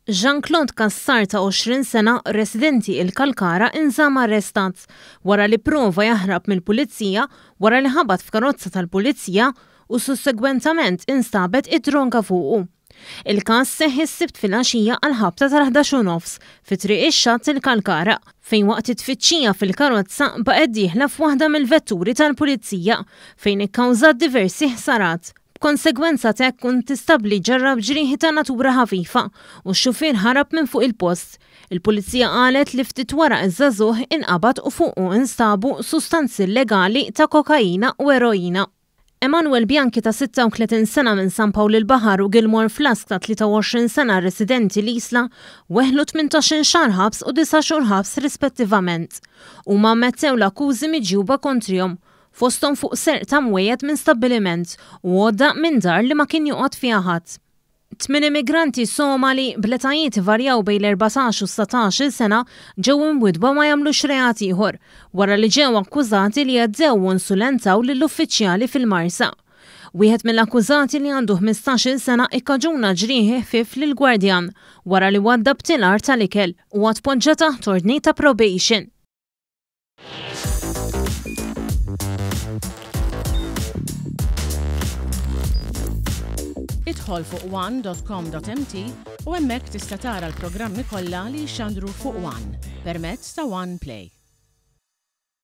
Jean Claude Cassar ta' 20 sena residenti il-Kalkara inżamm arrestat wara li pprova jaħrab mill-Pulizija wara li ħabat f'karozza tal-Pulizija u sussegwentament instabet id-droga fuqu. Il-każ seħħ is-Sibt filgħaxija għall-ħabta tal-11 u nofs fi Triq ix-Xatt il-Kalkara fejn waqt it-tfittxija fil-karozza baqgħet dieħla f'waħda mill-vetturi tal-Pulizija fejn ikkawżat diversi ħsarat. B'konsegwenza t'hekk kuntistabbli ġarrab ġrieħi ta' natura ħafifa u x-xufier ħarab minn fuq il-post. Il-Pulizija qalet li ftit wara ż-żagħżugħ inqabad u fuqu instabu sustanzi llegali ta' kokaina u eroina. Emanuel Bianchi ta' 36 sena minn San Pawl il-Baħar u Gilmore Flask ta' 23 sena residenti l-Isla weħlu 18-il xahar ħabs u disa' xhur ħabs rispettivament. Huma ammettew l-akkużi miġjuba kontrihom, fosthom fuq serq ta' mwejjed minn stabbiliment u għodda minn dar li ma kien joqgħod fiha ħadd. Tmin immigranti Somali bl-etajiet ivarjaw bejn l-erbatax u s-satax-il sena ġew imwiddba ma jagħmlux reat ieħor wara li ġew akkużati li għeddew u insulentaw lill-uffiċjali fil-Marsa. Wieħed mill-akkużati li għandu ħmistax-il sena ikkaġuna ġrieħi ħfief lil gwardjan wara li waddab tilar tal-ikel. Huwa tpoġġa taħt ordni ta' probation. Idħol fuq one.com.mt u hemmhekk tista' tara l-programmi kollha li jixxandru fuq One permezz ta' One Play.